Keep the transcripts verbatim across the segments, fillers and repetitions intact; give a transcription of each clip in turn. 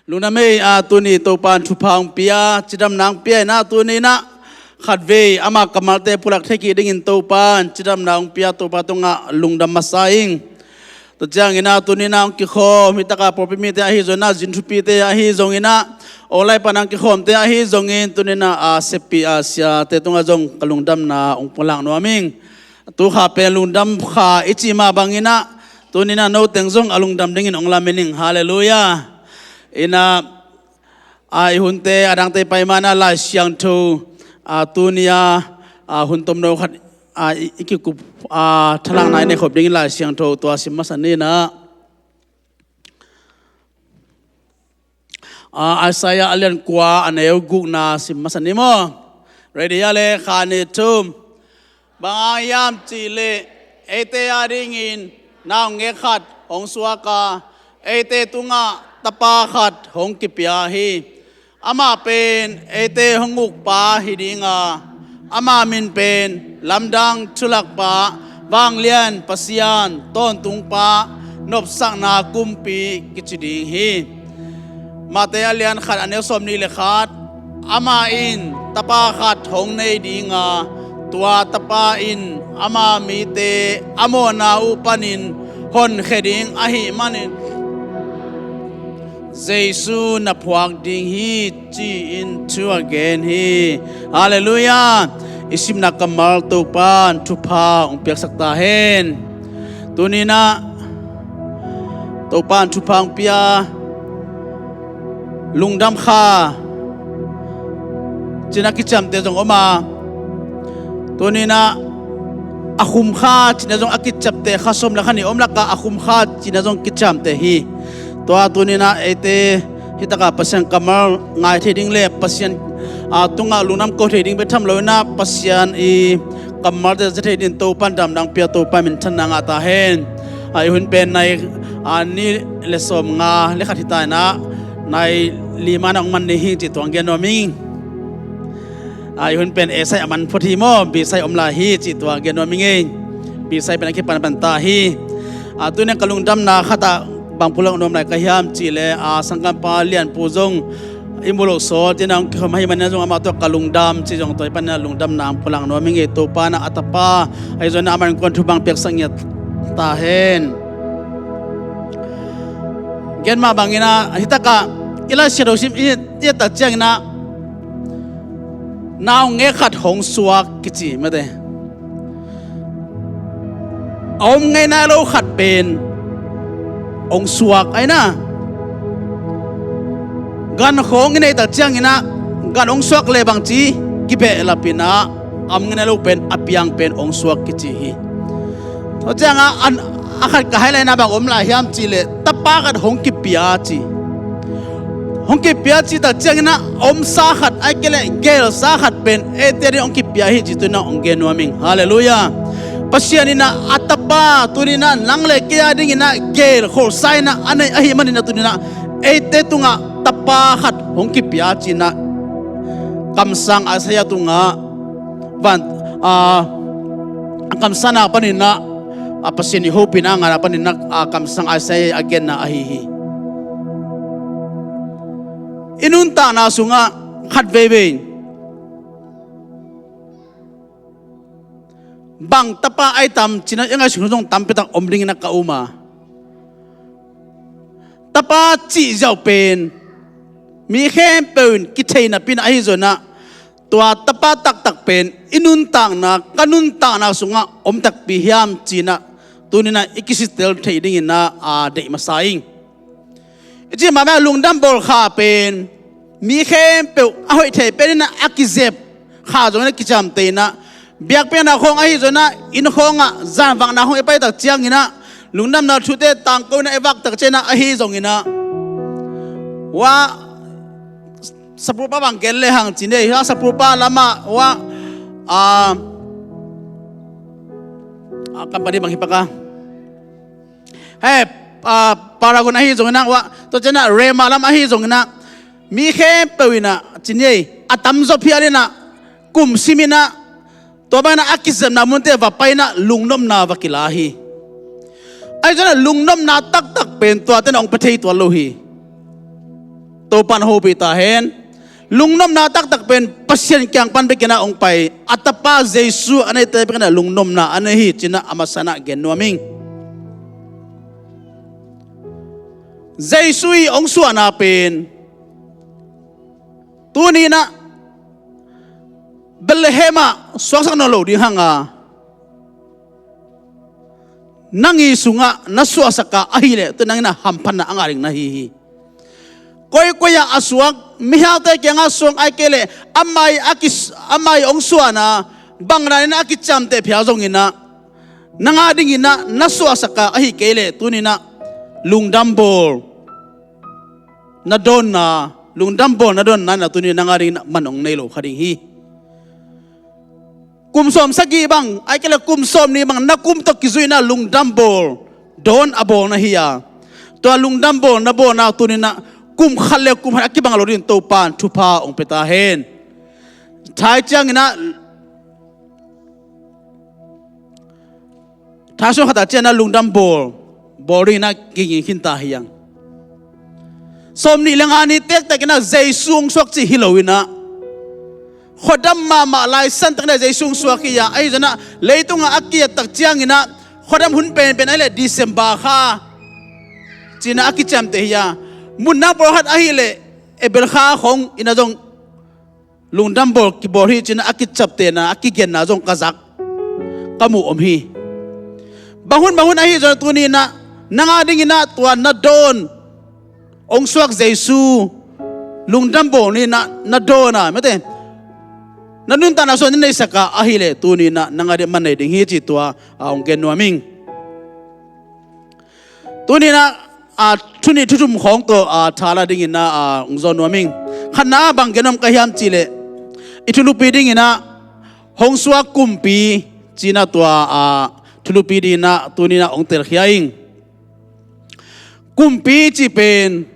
Lungdam ei, a, tuni Topa in thupha hong pia, cidamna hong pia in a, tuni in a khatvei ama kammalte pulak thei kik dingin Topa in cidamna hong pia, Topa tungah lungdam masa ing. Tua ciangin a tuni in a hong kikhawm, hi taka pawlpi mite ahi zongin a, zin thupite ahi zongin a, online pan hong kikhawmte ahi zongin, tuni in a, a, seppi a siate tungah zong ka lungdamna hong pulak nuam ing. Tu kha pen lungdam kha i cih mah bangin a, tuni in a no teng zong a lungdam dingin hong lamen ing. Halleluiah. In a, a, i hunte a dangte pai ma in a Lai Siangtho, a, tuni a, a, hun tomno khat, a, i, i kikup, a, thalakna i nei khop dingin Lai Siangtho tua sim masa ni in a. A, Isaiah a lian kua a neu gukna sim masa ni maw. Ready a le, khat, nih, thum. Bang hang hiam cih leh eite a dingin naungek khat hong suak a, eite tungah tapa khat hong kipia hi. Amah pen eite hong ukpa hi ding a, ama min pen Lamdang Thulakpa, Vanglian Pasian, Tawntungpa, Nopsakna Kumpi kici ding hi. Mate a lian khat a neu sawmnih le khat. Amah in tapa khat hong nei ding a, tua tapa in ama mite a mawhna uh panin honkhia ding ahih manin Jesu na phuak ding hi, ci-in thu a gen hi. Halleluiah. I simna kammal Topa in thupha hong piaksak ta hen. Tuni in a Topa in thupha hong pia, lungdam kha ci-in a kiciamte zong om a, tuni in a a khum kha ci-in a zong a kiciamte kha sawm le kha nih om lak a, a khum kha ci-in a zong kiciamte hi. Tua tuni in a eite hi taka Pasian kammal ngai thei ding le Pasian, a, tungah lungdam ko thei ding bek tham lo in a, Pasian i kammalte za thei dingin Topa in damna hong pia, Topa minthanna ngah ta hen. A, i hun pen nai, a, nih le sawmnga le khat hi ta in a, nai li ma in a hong man ni hi cih tua hong gen nuam ing. A, i hun pen A side a man phot hi maw, B side om lai hi cih tua gen nuam ing ei. B side pen a kipan pan ta hi. A, tuni in ka lungdamna khat ah bang pulak nuam lai ka hiam cih leh, a, sanggampa Lianpu zong i mu lo sawl, tuni in a hong kikhawm ahih manin a zong amah tawh ka lungdam cih zong tua hi pan in a lungdamna hong pulak nuam ing ei. Topa in a tapa ahi zongin a ama innkuan thu bang piaksak ngiat ta hen. Gen mah bangin a, hi taka i Lai Siangtho sim i, i et tak ciangin a, naungek khat hong suak kici mate. A om ngei nai lo khat pen hong suak ahi na. Gan khawng i neih tak ciangin a, gan hong suak le bang ci, kibehlap in a, a om ngei nai lo pen a piang pen hong suak kici hi. Tua ciang a, an, a khat ka highlight na bang om lai hiam cih leh tapa khat hong kipia ci. Hong kipia cih tak ciangin a omsa khat, ahih kei leh geelsa khat pen eite a ding hong kipia hi cih tuni in a hong gen nuam ing. Halleluiah. Pasian in a a tapa tuni in a nang le kei a dingin a geelkholsa in a a neih ahih manin a tuni in a eite tungah tapa khat hong kipia ci-in a kamsang Isaiah tungah van, a, a kamsang a panin a, a, Pasian i hopihna a ngan a panin a, a, kamsang Isaiah a genna ahi hi. I nuntakna sungah khat veivei bang tapa ahi tam ci-in a i ngaihsut zong tampi tak om dingin a ka um a. Tapa cih ziau pen mi khempeuh in kithei napi in a ahi zongin a, tua tapa taktak pen i nuntakna, ka nuntakna sungah om takpi hiam ci-in a, tuni in a i kisittel theih dingin a, a, deih masa ing. I cih mah bangin a lungdam bawl kha pen mi khempeuh a hoih thei pen in a, a kizep kha zongin a kiciamteh in a, biakpiakna khawng ahi zongin a, inn khawngah zanvakna khawng i pai tak ciangin a, lungdamna thute tangko in a i vak tak ciangin a ahi zongin a, ua, sapulpa bang gen le hang ci ni ei, ua, sapulpa lamah, ua, a, a, company bang hi pak a. Hei, a, Paragon ahi zongin a, ua, tua ciangin a Rema lam ahi zongin a, mi khempeuh in a ci ni ei, a tamzaw phial in a, kum sim in a, tua bangin a a kizepna munte va pai in a lungnopna va kila hi. Ahi zongin a lungnopna taktak pen tuate in a hong pia thei tuan lo hi. Topan hopih ta hen. Lungnopna taktak pen Pasian kiang pan bekin ah hong pai, a Tapa Jesu a neite bekin ah lungnopna a nei hi ci-in ah a masa-in ah gen nuam ing. Jesu i hong suahna pen tuni-in ah Bethlehem ah suaksak nawn lo ding hang a, nang i sungah na suahsak a ahih leh tu nang in ah hamphatna a ngah ding na hi hi. Koikoi ah a suak, mihaute kiangah suak, ahih kei leh amah i a kis-, amah i hong suahna bang danin a kiciamteh phial zongin ah, nang a dingin ah na suahsak a ahih kei leh tuni-in ah lungdam bawl na dawnna, lungdam bawl na dawnna in ah tuni-in ah nang a dingin ah man hong nei lo kha ding hi. Kum sawmsagih bang, ahih kei leh kum sawmnih bang na kum tawh kizuih-in ah lungdam bawl dawn a bawl na hi a, tua lungdam bawl na bawlna tuni-in ah kum khat le kum khat a kibang lo dingin Topan thupha hong pia ta hen. Thai ciangin ah, thai sung khat ah ciangin ah lungdam bawl bawl dingin ah kiging khin ta hi hang. Sawmnih le nga ni tektek in ah Jesu hong suak cih hi lo-in ah, khuadam mahmah lai san takin ah Jesu hong suak hi a, ahi zongin ah leitungah a ki-et tak ciangin ah khuadam hun penpen ahih leh December kha ci-in ah a kiciamteh hi a, mun dang pawlkhat ahih leh April kha khawng in ah zong lungdam bawl kibawl hi ci-in ah a kiciaptehna, a kigenna zong ka zak, ka muh om hi. Bang hun bang hun ahi zong tuni-in ah nang a dingin ah tua na dawn, hong suak Jesu lungdam bawl ni-in ah na dawn a, mate, na nuntakna sung na neihsak a ahih leh tuni-in ah nang a ding man nei ding hi ci tua a hong gen nuam ing. Tuni-in ah, a, thu nih thu thum khawng tawh, a, tha la dingin ah, a, hong zawn nuam ing. Khatna bang gen nuam ka hiam cih leh, i thulupi dingin ah hong suak kumpi ci-in ah tua, a, thulupi dingin ah tuni-in ah hong telkhia ing. Kumpi cih pen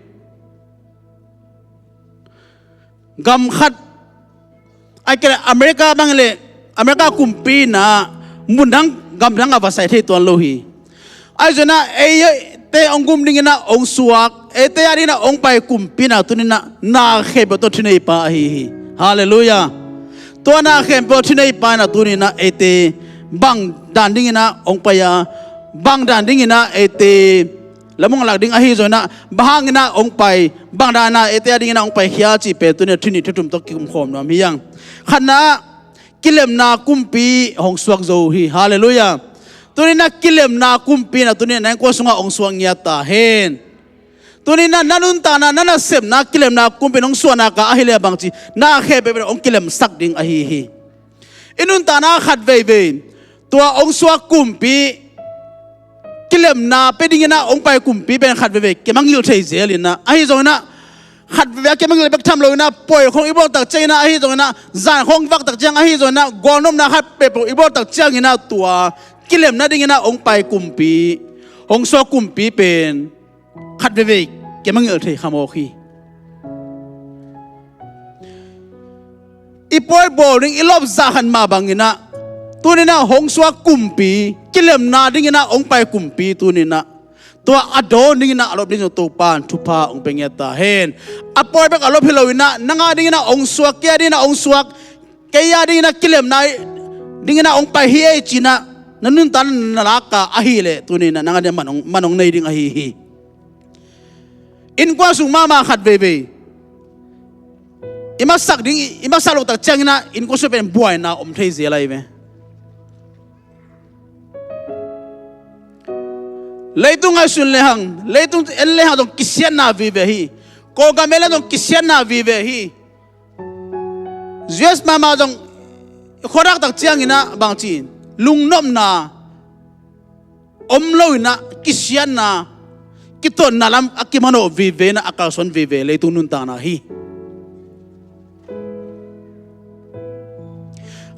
gam khat, ahih kei leh America bang leh America kumpi in ah mun dang gam dang ah va sai thei tuan lo hi. Ahi zongin ah eite hong gum dingin ah hong suak, eite a dingin ah hong pai kumpi in ah tuni-in ah na khempeuh tawh thuneipa ahi hi. Halleluiah. Tua na khempeuh thuneipa in ah tuni-in ah eite bang dan dingin ah hong pai a, bang dan dingin ah eite lam hong lak ding ahi zongin ah, bang hangin ah hong pai, bang dan ah eite a dingin ah hong paikhia cih pen tuni-in ah thu nih thu thum tawh kikum khawm nuam hi hang. Khatna, kilemna kumpi hong suak zo hi. Halleluiah. Tuni-in ah kilemna kumpi in ah tuni-in ah na innkuan sungah hong suak ngiat ta hen. Tuni-in ah na nuntakna, na nasepna kilemna kumpi in hong suah nak a ahih leh bangci, na khempeuh pen hong kilemsak ding ahi hi. I nuntakna khat veivei tua hong suak kumpi kilemna pia dingin ah hong pai kumpi pen khat veivei kimangngilh thei zel in ah, ahi zongin ah khat veivei a kimangngilh bek tham lo-in ah, pawi khawng i bawl tak ciangin ah, ahi zongin ah zan khawng vak tak ciang, ahi zongin ah gualnopna khat peuhpeuh i bawl tak ciangin ah tua kilemna dingin ah hong pai kumpi, hong suak kumpi pen khat veivei kimangngilh thei kha mawk hi. I pawi bawl ding, i lawp zah khat mah bangin ah tuni-in ah hong suak kumpi, kilemna dingin ah hong pai kumpi tuni-in ah tua a dawn dingin ah a lawp ding zong Topan thupha hong pia ngiat ta hen. A pawi bek a lawp hi lo-in ah nang a dingin ah hong suak, kei a dingin ah hong suak, kei a dingin ah kilemna dingin ah hong pai hi ei ci-in ah na nuntakna na lak a ahih leh tuni-in ah nang a dingin ah man hong, man hong nei ding ahi hi. Innkuan sung mahmah khat veivei i masak ding, i masak loh tak ciangin ah innkuan sung pen buaina om thei zel ahi ve. Leitung ngaihsun lehang, leitung en lehang zong kisiatna vive hi. Kawlgam en lehang zong kisiatna vive hi. U S mahmah zong i khuadak tak ciangin ah bangci, lungnopna om lo-in ah kisiatna, kituatna lam a kimanawh vive-in ah a kalsuan vive leitung nuntakna hi.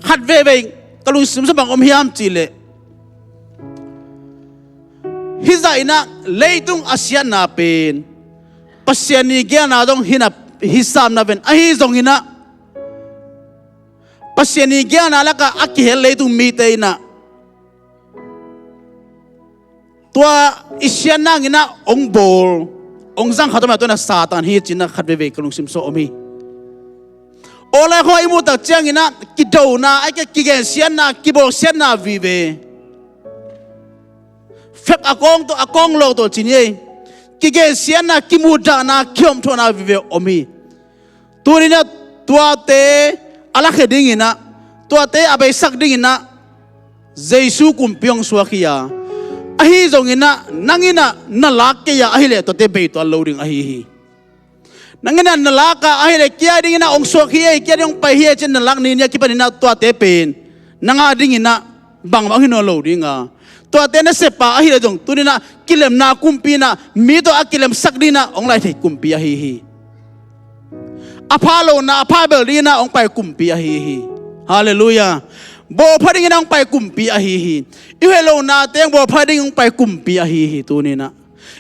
Khat veivei ka lungsim sung bang om hiam cih leh, hih zah in ah leitung a siatna pen Pasian i geelna zong hi na, hi sam na ven, ahi zongin ah Pasian i geelna lakah a kihel leitung mite in ah tua i siatna hangin ah hong bawl, hong zang khat om a, tua in ah Satan hi ci-in ah khat veivei ka lungsim sung om hi. Aw lai khawng i muh tak ciangin ah kidona, a kigensiatna, kibawlsiatna vive, fek a kawng tawh, a kawng lo tawh ci ni ei. Kigensiatna, kimudahna, kihawmthawhna vive om hi. Tuni-in ah tuate a lakhia dingin ah, tuate a beisak dingin ah Jesu kumpi hong suak hi a, ahi zongin ah nang in ah na lak kei a, ahih leh tuate bei tuan lo ding ahi hi. Nang in ah na lak a, ahih leh kei a dingin ah hong suak hi ei, kei a ding hong pai hi ei ci-in na lak ni ni a kipanin ah tuate pen nang a dingin ah bangbang hi nawn lo ding a, tuate nasep a ahih leh zong tuni-in ah kilemna kumpi in ah mi tawh a kilemsak dingin ah hong lai thei kumpi ahi hi. A pha lohna a pha bel dingin ah hong pai kumpi ahi hi. Halleluiah. Bawlpha dingin ah hong pai kumpi ahi hi. I hoih lohnate hong bawlpha dingin hong pai kumpi ahi hi tuni-in ah.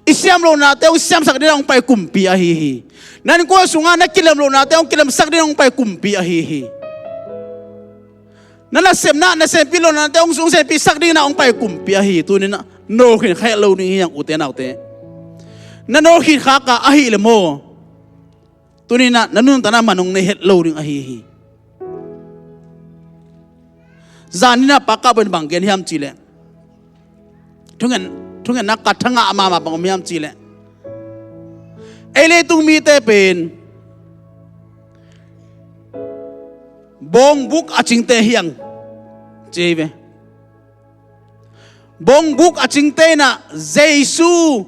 I siam lohnate hong siamsak dingin ah hong pai kumpi ahi hi. Na innkuan sungah na kilem lohnate hong kilemsak dingin ah hong pai kumpi ahi hi. Na nasepna, na sempih lohnate hong, hong sempihsak dingin ah hong pai kumpi ahi hi. Tuni-in ah nawlkhin kha het lo ding hi hang, ute naute. Na nawlkhin khak a ahih leh maw, tuni-in ah na nuntakna man hong nei het lo ding ahi hi. Zan ni-in ah Pa Kahboy in bang gen hiam cih leh, thungen, thungetna khat thangah a mahmah bang om hiam cih leh, ei leitung mite pen bawngbuk a cingte hi hang ci hi ve. Bawngbuk a cingte in ah Jesu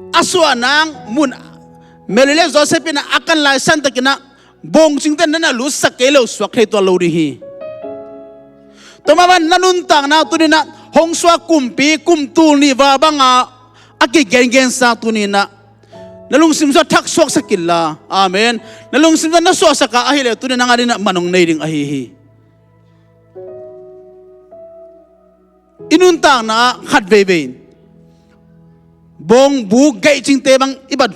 a suah nang mun, Mary le Joseph in ah a kan lai santakin ah bawng cingte in ah na lutsak kei leh suak thei tuan lo ding hi. Tua mah bangin na nuntakna tuni-in ah hong suak kumpi, kum tul nih val banga a kigengensa tuni-in ah na lungsim sungah thak suaksak inla. Amen. Na lungsim sungah na suahsak a ahih leh tuni-in ah nang a dingin ah man hong nei ding ahi hi. I nuntakna ah khat veivei in bawngbuk gaih cingte bang i bat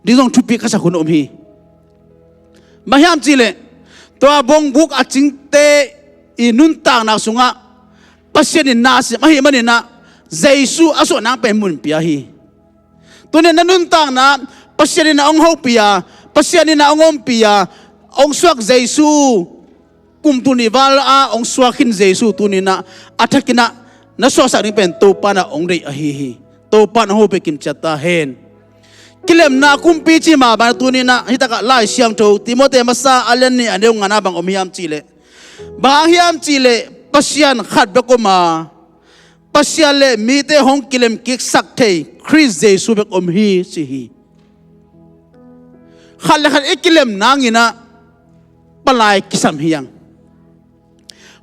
ding zong thupi ka sak hun om hi. Bang hiam cih leh tua bawngbuk a cingte i nuntakna sungah Pasian in na sem ahih manin ah Jesu a suah nang pen mun pia hi. Tuni-in na nuntakna Pasian in ah hong hopih a, Pasian in ah hong ompih a, hong suak Jesu, kum tul nih val a hong suak khin Jesu tuni-in ah a thakin ah na suahsak ding pen Topa in ah hong deih ahi hi. Topa in ah hong hopih kim ciat ta hen. Kilemna kumpi cih mah bangin tuni-in ah hih takah Lai Siangtho Timoti masa a lian nih a neu ngana bang om hiam cih leh, bang hang hiam cih leh Pasian khat bek om a, Pasian le mite hong kilemkiksak thei Khrist Jesu bek om hi ci hi. Khat le khat i kilem nangin ah palai kisam hi hang.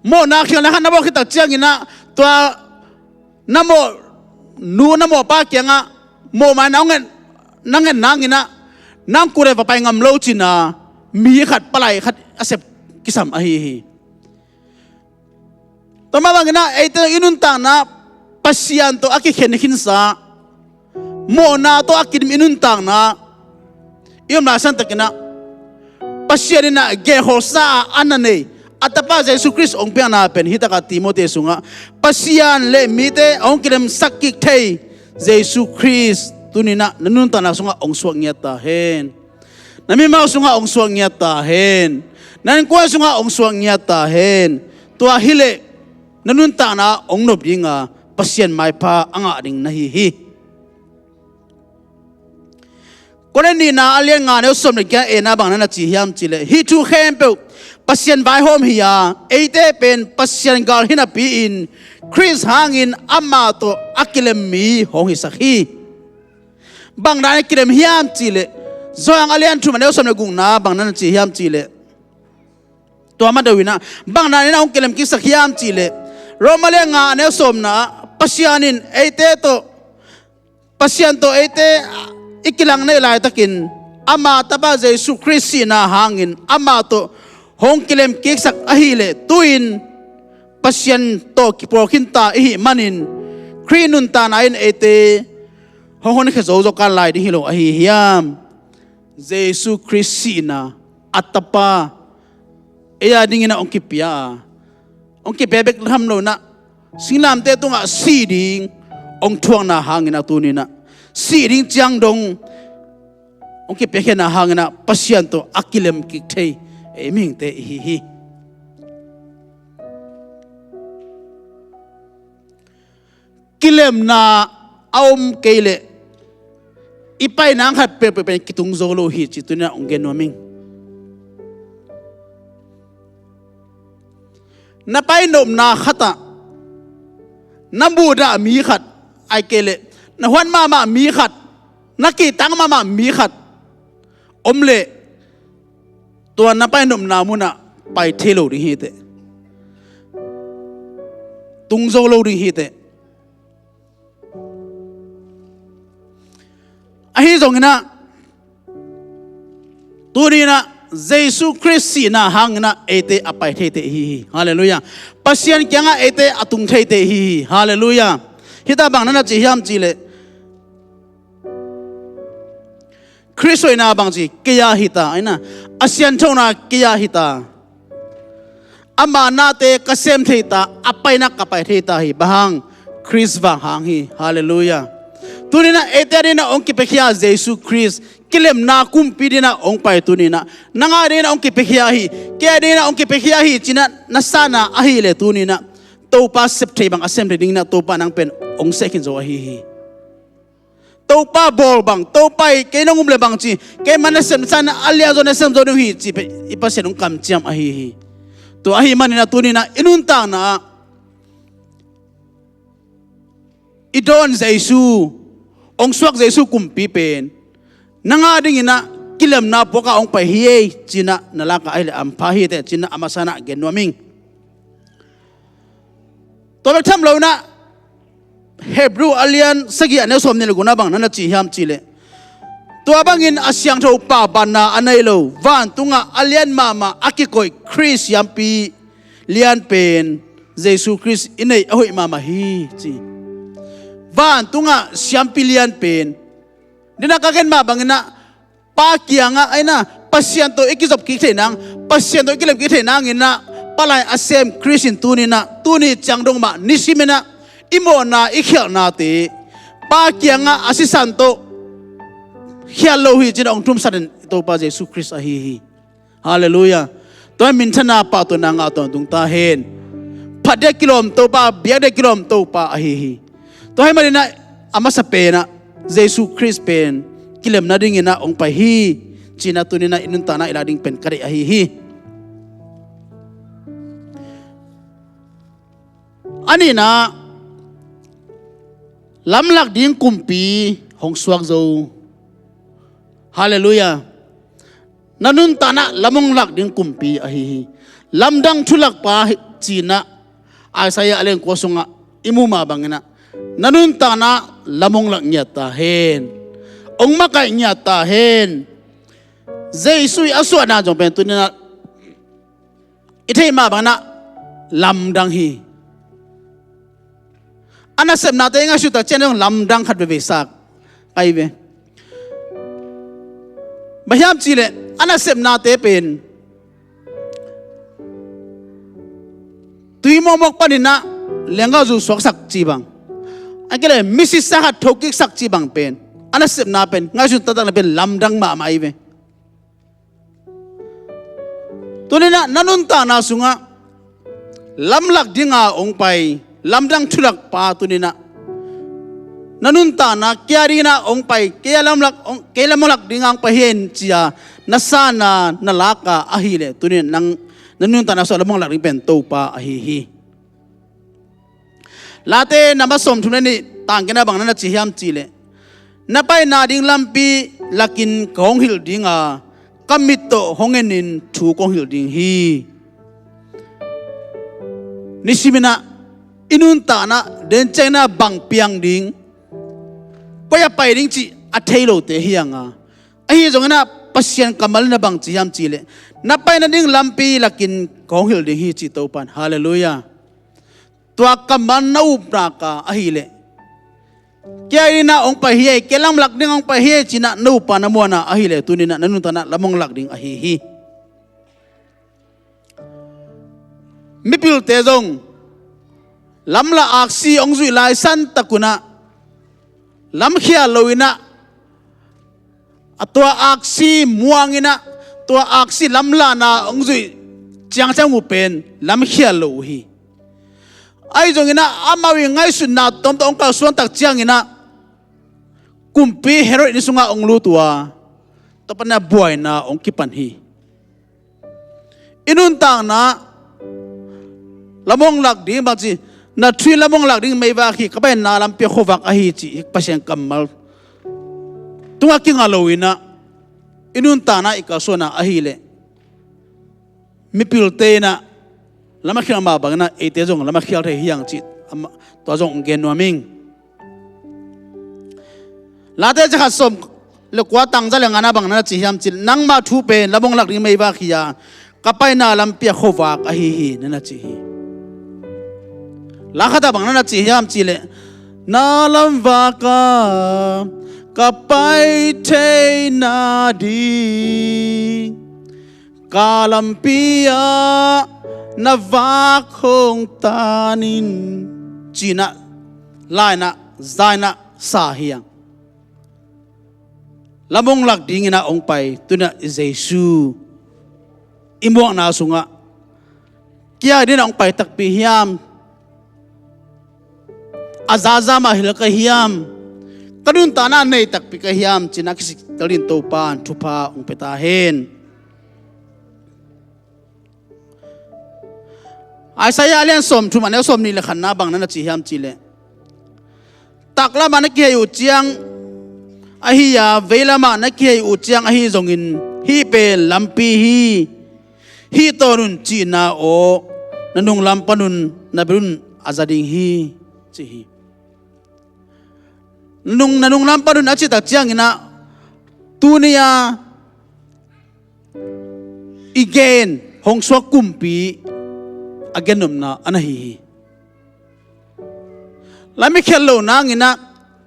Mawhna khialhna khat na mawh khit tak ciangin ah tua na mawh nu na mawh pa kiangah mawh mai na hong nget, na nget nangin ah nang kut le va pai ngam lo cin a mi khat palai khat a sep kisam ahi hi. Tua mah bangin ah eite i nuntakna Pasian tawh a kikhen khinsa, mawhna tawh a kidim i nuntakna i om lai santakin ah Pasian in ah geelkhawlsa a na nei a Tapa Jesu Khrist hong piakna pen hih takah Timoti sungah Pasian le mite hong kilemsak kik thei Jesu Khrist tuni-in ah na nuntakna sungah hong suak ngiat ta hen. Na mimal sungah hong suak ngiat ta hen. Na innkuan sungah hong suak ngiat ta hen. Tua hileh na nuntakna hong nop ding a Pasian maipha a ngah ding na hi hi. Korin nihna a lian nga neu sawm le giat a bang na na ci hiam cih leh, hih thu khempeuh Pasian vaihawm hi a, eite pen Pasian gal hi napi-in Khrist hangin amah tawh a kilem mi hong hisak hi. Bang dan a kilem hiam cih leh, Johan a lian thum a neu sawm le gukna bang na na ci hiam cih leh, tua mah deuh in ah bang dan in ah hong kilemkiksak hiam cih leh, Rom a lian nga a neu sawmna ah Pasian in eite tawh, Pasian tawh eite i kilang neih laitakin ama Tapa Jesu Khrist sihna hangin amah tawh hong kilemkiksak ahih leh tu-in Pasian tawh kipawl khinta i hih manin Khrih nuntakna in eite hong honkhia zo zaw kan lai ding hi lo ahi hiam? Jesu Khrist sihna, a Tapa ei a dingin ah hong kipia a, hong kipia bek tham lo in ah singlamteh tungah sih ding hong thuakna hangin ah tuni-in ah sih ding ciang dong hong kipiakhia na hangin ah Pasian tawh a kilem kik thei ei mihingte i hi hi. Kilemna a om kei leh i pai nang khat peuhpeuh pen kitung zo lo hi cih tuni-in ah hong gen nuam ing. Na pai nopna khatah na mudah mi khat, ahih kei leh na huat mahmah mi khat, na kihtak mahmah mi khat om leh, tua na pai nopna munah pai thei lo ding hi teh. Tung zo lo ding hi teh. Ahi zongin ah, tuni-in ah Jesu Khrist sihna hangin ah eite a pai theite i hi hi. Halleluiah. Pasian kiangah eite a tung theite i hi hi. Halleluiah. Hih ta bang na na ci hiam cih leh, Khrist hoihna bang ci, kei a hi ta, ahi na, a sianthona kei a hi ta. Ama nate ka sem thei ta, a paina ka pai thei ta hi. Bang hang? Khrist vang hang hi. Halleluiah. Tuni-in ah eite adingin ah hong kipiakhia Jesu Khrist, kilemna kumpi dingin ah hong pai tuni-in ah, nang adingin ah hong kipiakhia hi, kei adingin ah hong kipiakhia hi ci-in ah na san a, ahih leh tuni-in ah Topa sep thei bang a sem thei dingin ah Topa nang pen hong seh khin zo ahi hi. Topa bawl bang, Topa in kei nong um leh bang ci, keimah nasem san a lianzaw nasem zo ding hi ci pen i Pasian hong kamciam ahi hi. Tua ahih manin ah tuni-in ah i nuntakna ah i dawn Jesu, hong suak Jesu kumpi pen nang adingin ah kilemna puak a hong pai hi ei ci-in ah na lak a, ahih leh hampha hi teh ci-in ah a masa-in ah gen nuam ing. Tua bek tham lo-in ah Hebru a lian sagih a neu sawmnih le gukna bang na na ci hiam cih leh, tua bangin a siangtho paubaanna a nei lo, vantungah a lian mahmah a kikoih Khrist siampi lian pen Jesu Khrist i neih a hoih mahmah hi ci. Vantungah siampi lian pen, dena ka gen mah bangin ah Pa kiangah, ahi na, Pasian tawh i kizop kik theih nang, Pasian tawh i kilem kik theih nangin ah, palai a sem Khrist in tuni-in ah, tuni ciang dong mah nisimin ah i mawhna, i khialhnate Pa kiangah a sisan tawh khial lo hi ci-in ah hong thumsak den i Topa Jesu Khrist ahi hi. Halleluiah. Tua hi minthanna, pahtawina ngah tawntung ta hen. Phat ding a kilawm Topa, biak ding a kilawm Topa ahi hi. Tua hi manin ah a masa pen ah Jesu Khrist pen kilem nadingin ah hong pai hi ci-in ah tuni-in ah i nuntakna i lak ding pen ka deih ahi hi. A nihna, lamlak ding kumpi hong suak zo. Halleluiah. Na nuntakna lam hong lak ding kumpi ahi hi. Lamdang thulakpa hi ci-in ah Isaiah a lian kua sungah i muh mah bangin ah, na nuntakna lam hong lak ngiat ta hen. Hong makaih ngiat ta hen. Jesu i a suahna zong pen tuni-in ah i theih mah bangin ah lamdang hi. A nasepnate i ngaihsut tak ciang dong lamdang khat veve sak ahi ve. Bang hiam cih leh a nasepnate pen tui mawkmawk panin ah lenggahzu suaksak ci bang, ahih kei leh misisa khat thokiksak ci bang pen, a nasepna pen ngaihsun taktak na pen lamdang mahmah ahi ve. Tuni-in ah na nuntakna sungah lamlak dinga hong pai, lamdang thulakpa tuni-in ah na nuntakna kei a dingin ah hong pai, kei a lamlak, kei lamlak dinga hong pai hi ci-a na san a, na lak a ahih leh tuni-in ah nang na nuntakna sungah lam hong lak ding pen Topa ahi hi. Late number sawmthum le nih, tang khatna bang na na ci hiam cih leh, na paina ding lampi lakin ka hong hilh ding a, ka mit tawh hong enin thu kong hilh ding hi. Nisimin ah i nuntakna den ciangin ah bang piang ding, koi ah pai ding cih a thei lote hi hang a, ahi zongin ah Pasian kammal in ah bang ci hiam cih leh, na paina ding lampi lakin ka hong hilh ding hi ci Topa in. Halleluiah. Tua kammal na up nak a ahih leh, kei a dingin ah hong pai hi ei, kei lamlak ding hong pai hi ei ci-in ah na up a na muan a ahih leh tuni-in ah na nuntakna lam hong lak ding ahi hi. Mipilte zong lamlak aksi hong zuih lai san tak un ah, lamkhial lo-in ah a tua aksi muang in ah, tua aksi lamlahna hong zuih ciangciang uh pen lamkhial lo uh hi. Ahi zongin ah amau i ngaihsutna tuamtuam hong kalsuan tak ciangin ah kumpi Herod inn sungah hong lut uh a, tua panin ah buaina hong kipan hi. I nuntakna lam hong lak ding bangci, na thu in lam hong lak ding meivak hi, ka paina lampi ah khuavak ahi cih Pasian kammal tungah kinga lo in ah, i nuntakna i kalsuanna ahih leh mipilte in ah lam a khial mah bangin ah eite zong lam a khial thei hi hang cih, tua zong hong gen nuam ing. Late za khat sawm le kua, tang za le ngana bang na na ci hiam cih leh, nangma thu pen lam hong lak ding meivak hi a, ka paina lampi ah khuavak ahi hi, na na ci hi. La khat ah bang na na ci hiam cih leh, na lamvak ah ka pai theina ding ka lampi ah na vak hong tan in, ci-in ah la in ah za in ah sa hi hang. Lam hong lak dingin ah hong pai, tu-in ah Jesu i muakna sungah kia dingin ah hong pai takpi hiam? A zaza mah hilh ka hiam? Ka nuntakna nei takpi ka hiam? Ci-in ah kisik tel in Topa in thupha hong pia ta hen. Isaiah a lian sawmthum, a neu sawmnih le khatna bang na na ci hiam cih leh, taklamah na kihei uh ciang ahi a, veilamah na kihei uh ciang ahi zongin, hih pen lampi hi, hih tawn un, cihna aw, na nunglam panun na bel un a za ding hi, ci hi. Na nung, na nunglam panun a cih tak ciangin ah, tuni-a i gen hong suak kumpi a gennopna a na hi hi. Lam i khial loh nangin ah,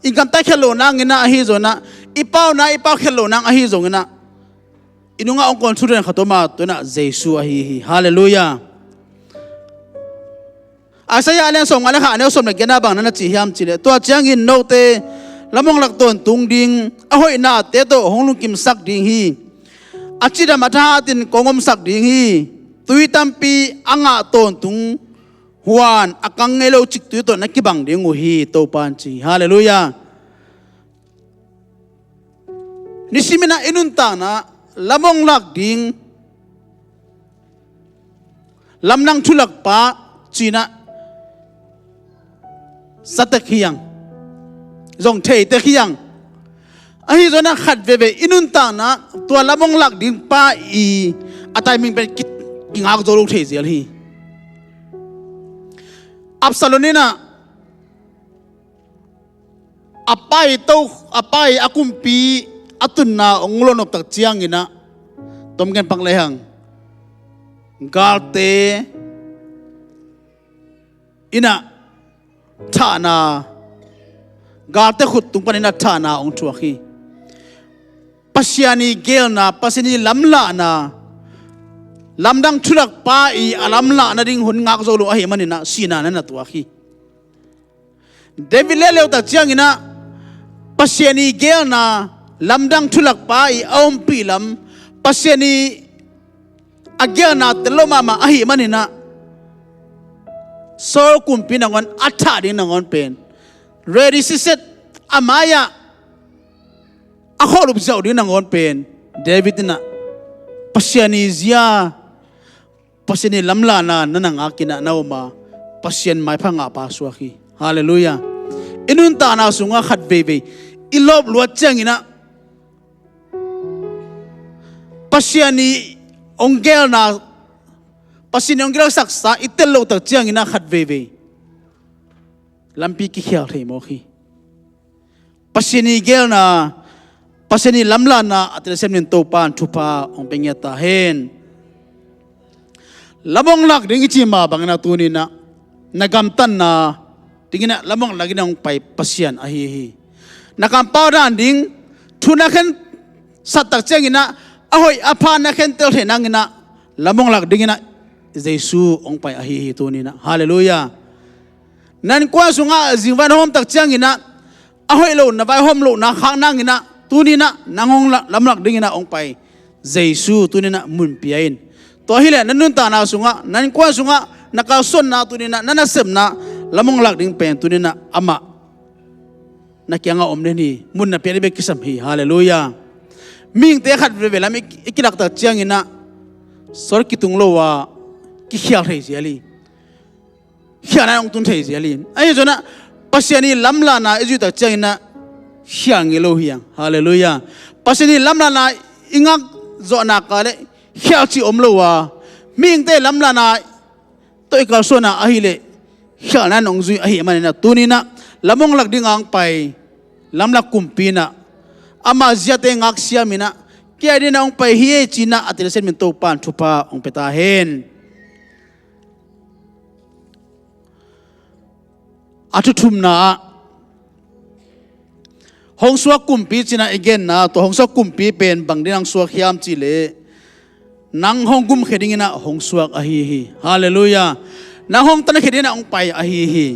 i gamtat khial loh nangin ah ahi zongin ah, i pauna i pau khial loh nang ahi zongin ah, i nungah hong control khat om a, tu-in ah Jesu ahi hi. Halleluiah. Isaiah a lian sawmnga le khat, a neu sawm le giatna bang na na ci hiam cih leh, tua ciangin note lam hong lak tawntung ding, a hoihnate tawh hong lungkimsak ding hi. A cidam a thahatin kong omsak ding hi. Tui tampi a ngah tawntung huan a kang ngei lo ciktui tawh na kibang ding uh hi, Topa in ci hi. Halleluiah. Nisimin ah i nuntakna lam hong lak ding, lamdang thulakpa ci-in ah za tek hi hang, zong thei tek hi hang. Ahi zongin ah khat veivei i nuntakna tua lam hong lak ding pa i a timing pen ki, kingak zo lo thei zel hi. Absalom in ah a pa i to, a pa i a kumpi a tunna hong lawnop tak ciangin ah, tom gen pak lehang, galte in ah thahna, galte khut tung panin ah thahna hong thuak hi. Pasian i geelna, Pasian i lamlahna, lamdang thulakpa i a lamlahna ding hun ngak zo lo ahih manin ah sihna na na tuak hi. David leuleu tak ciangin ah Pasian i geelna, lamdang thulakpa i a ompih lam, Pasian i a geelna tel lo mahmah ahih manin ah Saul kumpi nangawn a thah ding nangawn pen ready siset, a mai-ah a khawhlup ziau ding nangawn pen David in ah Pasian i zia, Pasian i lamlahna na na ngak in ah na om a, Pasian maipha ngahpa suak hi. Halleluiah. I nuntakna sungah khat veivei i lawp luat ciangin ah Pasian i hong geelna, Pasian i hong geelsaksa i tel loh tak ciangin ah khat veivei lampi kikhial thei mawk hi. Pasian i geelna, Pasian i lamlahna a telsiam dingin Topa in thupha hong pia ngiat ta hen. Lam hong lak ding i cih mah bangin ah tuni-in ah na gamtatna dingin ah lam hong lak dingin hong pai Pasian ahi hi. Na kampau dan ding thu na khensat tak ciangin ah a hoih a pha na khentel theih nangin ah lam hong lak dingin ah Jesu hong pai ahi hi tuni-in ah. Halleluiah. Na innkuan sungah zingvan hawm tak ciangin ah a hoih lo na vaihawm lohna khak nangin ah Tuni-in ah nang hong la-, lamlak dingin ah hong pai Jesu tuni-in ah mun pia in. Tua hileh na nuntakna sungah, na innkuan sungah, na kalsuanna tuni-in ah, na nasepna lam hong lak ding pen tuni-in ah amah na kiangah om den hi, mun na pia ding bek kisam hi. Halleluiah. Mihingte khat veve lam i, i kilaktak ciangin ah sawt kitung lo a kikhial thei zial hi. Khialna hong tun thei zial hi. Ahi zongin ah Pasian i lamlahna i zuihtak ciangin ah khial ngei lo hi hang. Halleluiah. Pasian i lamlahna i ngak zawh nak leh khial cih om lo a, mihingte lamlahna tawh i kalsuanna ahih leh khialna in hong zui ahih manin ah tuni-in ah lam hong lak dingin ah hong pai lamlak kumpi in ah, ama ziate ngaksiam in ah, kei a dingin ah hong pai hi ei ci-in ah a telsiam in Topa'n thupha hong pia ta hen. A thuthumna ah, hong suak kumpi ci-in ah i genna, tua hong suak kumpi pen bang dingin ah hong suak hiam cih leh, nang hong gumkhia dingin ah hong suak ahi hi. Halleluiah. Nang hong tankhia dingin ah hong pai ahi hi.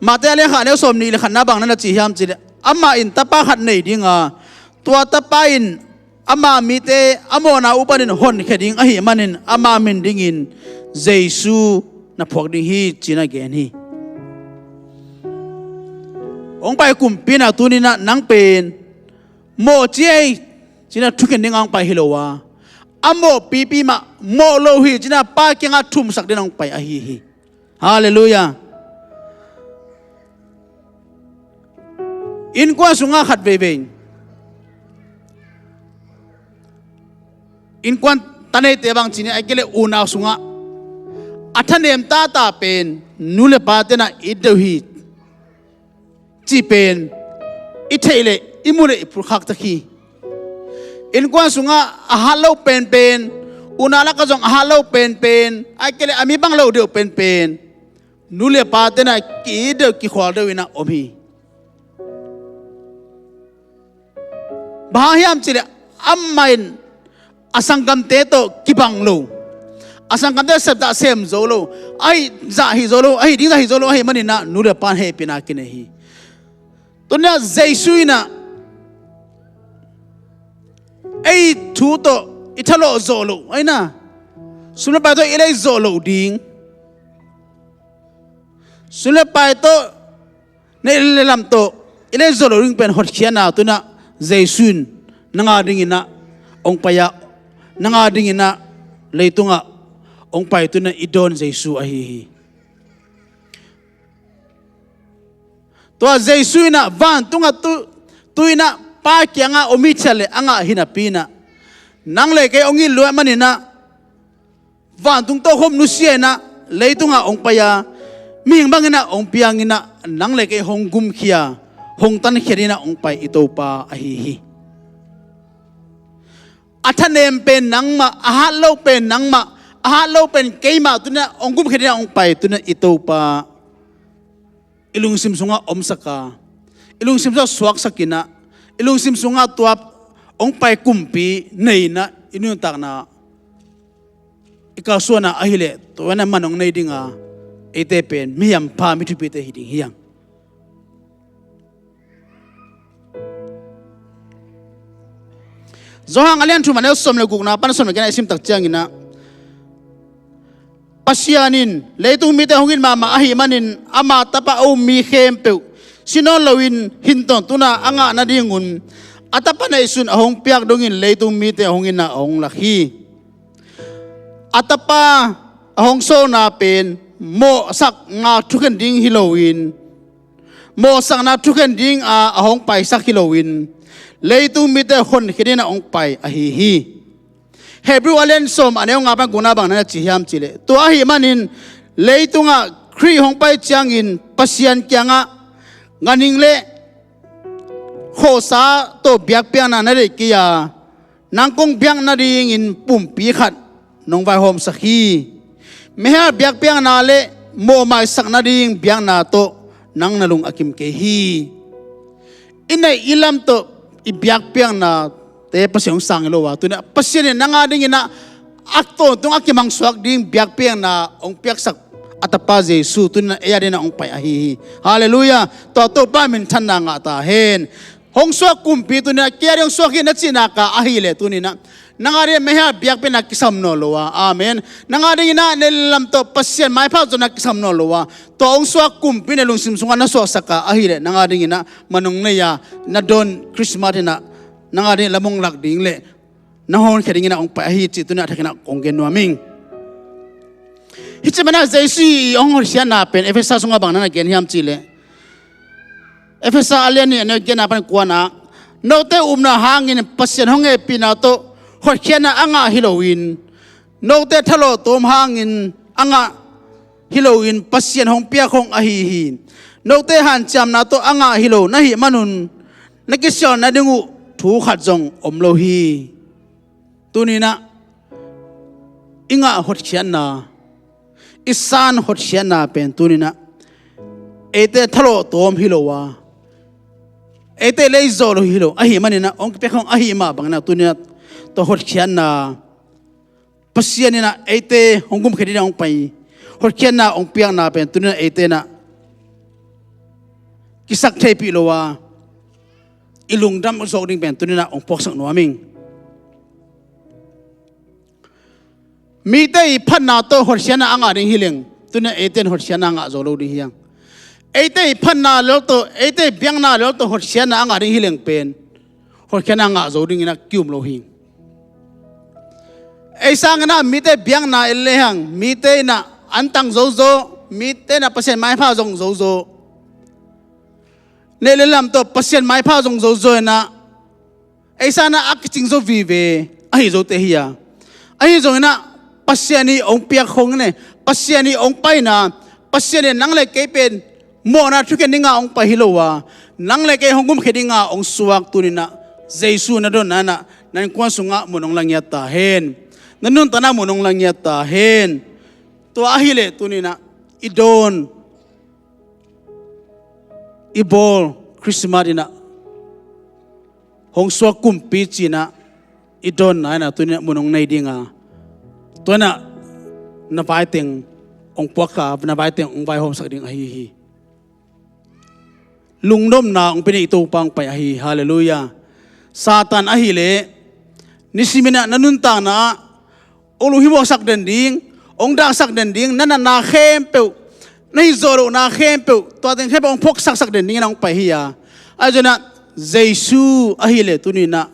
Matthai a lian khat a neu sawmnih leh khatna bang na na ci hiam cih leh, amah in tapa khat nei ding a, tua tapa in ama mite a mawhna uh panin honkhia ding ahih manin ama min dingin Jesu na phuak ding hi ci-in ah gen hi. Hong pai kumpi in ah tuni-in ah nang pen mawh ci ei ci-in ah thukhen dingin ah hong pai hi lo a, a mawhpipi mah mawh lo hi ci-in ah Pa kiangah thumsak dingin ah hong pai ahi hi. Halleluiah. Innkuan sungah khat veivei, innkuan ta neite bang ci ni, ahih kei leh unau sungah a thanem tata pen nu leh pate in ah it deuh hi cih pen i theih leh, i muh leh i phurkhak tek hi. Innkuan sungah a hat lo penpen, unau lakah zong a hat lo penpen, ahih kei leh a mi bang lo deuh penpen, nu leh pate in ah ki-it deuh, kikhual deuh in ah om hi. Bang hang hiam cih leh amah in a sanggamte tawh kibang lo, a sanggamte sepzah sem zo lo, ahih zah hih zo lo, ahih ding zah hih zo lo ahih manin ah nu leh pa'n hehpihna kinei hi. Tuni-in ah Jesu in ah ei thu tawh i thalawh zawh loh, ahi na, sum leh pai tawh i lei zawh loh ding, sum leh pai tawh, neih leh lam tawh i lei zawh loh ding pen hotkhiatna tuni-in ah Jesu in nang a dingin ah hong pai a, nang a dingin ah leitungah hong pai tuni-in ah i dawn Jesu ahi hi. Tua Jesu in ah vantungah tu, tu-in ah Pa kiangah om hi ciat leh a ngah hi napi-in ah, nang leh kei hong it luat manin ah, vantung tawh khawm nusia in ah leitungah hong pai a, mihing bangin ah hong piang in ah, nang leh kei hong gumkhia, hong tankhia dingin ah hong pai i Topa ahi hi. A thanem pen nangmah, a hat lo pen nangmah, a hat lo pen keimah, tuni-in ah hong gumkhia dingin ah hong pai tuni-in ah i Topa i lungsim sungah omsak a, i lungsim sungah suaksak in ah, i lungsim sungah tua hong pai kumpi nei in ah i nuntakna, i kalsuanna ahih leh tua in ah man hong nei ding a, eite pen mi hampha, mi thupite hi ding hi hang. Johan a lian thum a neu sawm leh gukna pan sawm leh giatna i simtak ciangin ah, Pasian in leitung mite hong it mahmah ahih manin ama Tapa a um mi khempeuh si nawn loin hin tawntungna a ngah nadingun a Tapa neihsun a hong piak dongin leitung mite hong itna a hong lak hi. A Tapa a hong sawlna pen mawhsakna thukhen ding hi loin, mawhsakna thukhen ding a a hong paisak hi loin, leitung mite honkhia dingin a hong pai ahi hi. Hebrew a lian sawm a neu nga pan gukna bang na na ci hiam cih leh, tua ahih manin leitungah Khrih hong pai ciangin Pasian kiangah ganhing leh khuasa tawh biakpiakna na deih kei a, nang kong biak nadingin pumpi khat nong vaihawmsak hi. Mihel biakpiakna leh mawhmaisak nading biakna tawh nang na lung a kim kei hi. I neih i lam tawh i biakpiaknate Pasian hong sang hi lo a, tuni-in ah Pasian in nang a dingin ah a tawntung a kimangsuak ding biakpiakna hong piaksak a Tapa Jesu tuni-in ah ei a dingin ah hong pai ahi hi. Halleluiah. Tua Topa minthanna ngah ta hen. Hong suak kumpi tuni-in ah, kei a ding hong suak hi na cih nak a ahih leh tuni-in ah, nang a ding meiha biakpiakna kisam nawn lo a, amen, nang a dingin ah na lungdam tawh Pasian maipha zonna kisam nawn lo a, tua hong suak kumpi na lungsim sungah na suaksak a ahih leh nang a dingin ah manung nei a, na dawn Christmas in ah nang a dingin lam hong lak ding leh nang hong honkhia dingin ah hong pai ahi cih tuni-in ah a thakin ah kong gen nuam ing. Hih ci manin ah Jesu i hong hotkhiatna pen Efesa sungah bang na na gen hiam cih leh, Efesa a lian nih, a neu giatna pan kuana ah, note upna hangin Pasian hong hehpihna tawh hotkhiatna a ngah hi loin, note thalawh tawm hangin a ngah hi loin Pasian hong piak khong ahi hi. Note hanciamna tawh a ngah hi lo na hih manun na kisialh nading uh thu khat zong om lo hi. Tuni-in ah i ngah hotkhiatna, i san hotkhiatna pen tuni-in ah eite thalawh tawm hi lo a, eite lei zawh lo hi lo ahih manin ah hong kipiak khong ahih mah bangin ah tuni-in ah tua hotkhiatna, Pasian in ah eite hong gumkhia dingin ah hong pai hotkhiatna hong piakna pen tuni-in ah eite in ah kisaktheihpih lo a, i lungdam zawk ding pen tuni-in ah hong puaksak nuam ing. Mite i phatna tawh hotkhiatna a ngah ding hi leng, tuni-in ah eite in hotkhiatna a ngah zo lo ding hi hang. Eite i phatna lel tawh, eite i biakna lel tawh hotkhiatna a ngah ding hi leng pen, hotkhiatna a ngah zo dingin ah ki-um lo hi. Ei sangin ah mite biakna en lehang, mite in ah an tang zozo, mite in ah Pasian maipha zong zozo, neih le lam tawh Pasian maipha zong zozo in ah, ei sangin ah a kicing zo vive ahi zote hi a. Ahi zongin ah Pasian i hong piak khong ne, Pasian i hong paina, Pasian in nang le kei pen mawhna thukhen dingin ah hong pai hi lo a, nang le kei hong gumkhia dingin ah hong suak tuni-in ah Jesu na dawnna in ah na innkuan sungah mun hong la ngiat ta hen. Na nuntakna mun hong la ngiat ta hen. Tua ahih leh tuni-in ah i dawn, i bawl Christmas in ah hong suak kumpi ci-in ah i dawnna in ah tuni-in ah mun hong nei ding a, tua in ah na vaiteng hong puak a, na vaiteng hong vaihawmsak ding ahi hi. Lungdamna hong pia ding i Topa hong pai ahi hi. Halleluiah. Satan ahih leh nisimin ah na nuntakna ah hong lunghimawhsak den ding, hong dahsak den ding, na natna khempeuh, na hih zawh lohna khempeuh, tua teng khempeuh hong phuaksaksak den dingin ah hong pai hi a. Ahi zongin ah Jesu ahih leh tuni-in ah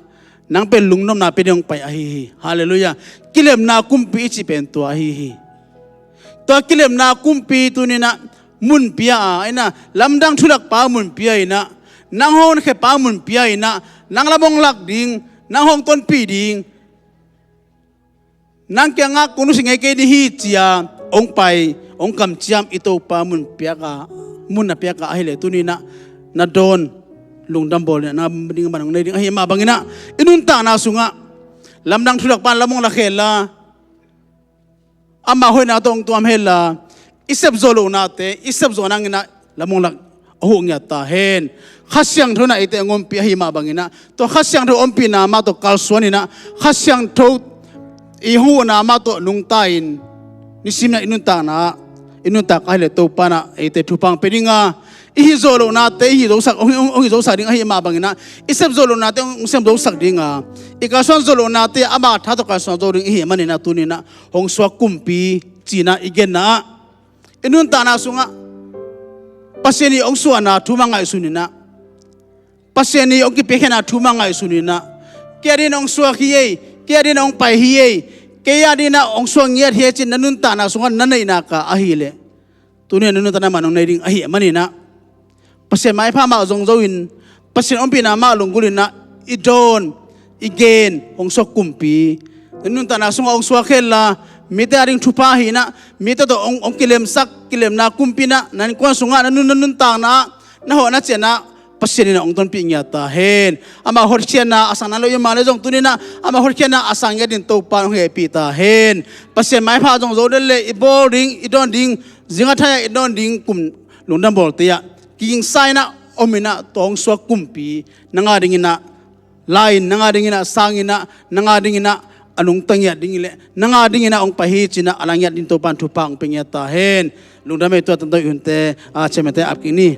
nang pen lungdamna pia ding hong pai ahi hi. Halleluiah. Kilemna kumpi i cih pen tua ahi hi. Tua kilemna kumpi tuni-in ah mun pia a, in ah lamdang thulakpa mun pia in ah, nang honkhiapa mun pia in ah, nang lam hong lak ding, nang hong tonpih ding, nang kiangah kong nusia ngei kei ding hi ci-a hong pai, hong kamciam i Topa mun piak a, mun na piak a ahih leh tuni-in ah na dawn, lungdam bawl in ah na ding man hong nei ding ahi mah bangin ah i nuntakna sungah lamdang thulakpa in lam hong lak hen la, ama hoihna tawh hong tuam hen la, i sep zawh lohnate i sep zawh nangin ah lam hong lak a huh ngiat ta hen. Kha Siangtho in ah eite hong ompih ahi mah bangin ah, tua Kha Siangtho ompihna mah tawh kalsuan in ah, Kha Siangtho i hong huhna mah tawh nungta in, nisimin ah i nuntakna ah, i nuntak ahih leh Topa in ah eite thupha hong pia ding a, i hih zawh lohnate i hih zosak, hong, hong, hong hih zosak ding ahi mah bangin ah, i sep zawh lohnate hong sep zosak ding a, i kalsuan zawh lohnate ama tha tawh kalsuan zo ding i hih manin ah tuni-in ah hong suak kumpi ci-in ah i genna ah, i nuntakna sungah Pasian i hong suahna thu mah ngaihsun in ah, Pasian i hong kipiakkhiatna thu mah ngaihsun in ah, kei a dingin hong suak hi ei, kei a dingin hong pai hi ei, kei a dingin ah hong suak ngiat hi ei ci-in na nuntakna sungah na neih nak a ahih leh, tuni-in ah na nuntakna man hong nei ding ahih manin ah, Pasian maipha mah zong zo in, Pasian ompihna mah lunggulh in ah i dawn, i gen, hong suak kumpi na nuntakna sungah hong suak hen la, mite a ding thupha hi in ah, mite tawh hong, hong kilemsak, kilemna kumpi in ah na innkuan sungah, na nun, na nuntakna ah, na hawhna ciangin ah Pasian in ah hong tonpih ngiat ta hen. Ama hotkhiatna a sang nai lo i hih mah leh zong tuni-in ah ama hotkhiatna a sang ngiat dingin Topa in hong hehpih ta hen. Pasian maipha zong zo den leh i bawl ding, i dawn ding, zinga thai-ah i dawn ding kum lungdam bawlte ah kigingsa in ah om in ah, tua hong suak kumpi nang a dingin ah la in, nang a dingin ah sang in ah, nang a dingin ah a nungta ngiat ding hi leh nang a dingin ah hong pai hi ci-in ah a la ngiat dingin Topa in thupha hong pia ngiat ta hen. Lungdam ei. Tua tangtang i hunte, a, chairman-te ap kik ni.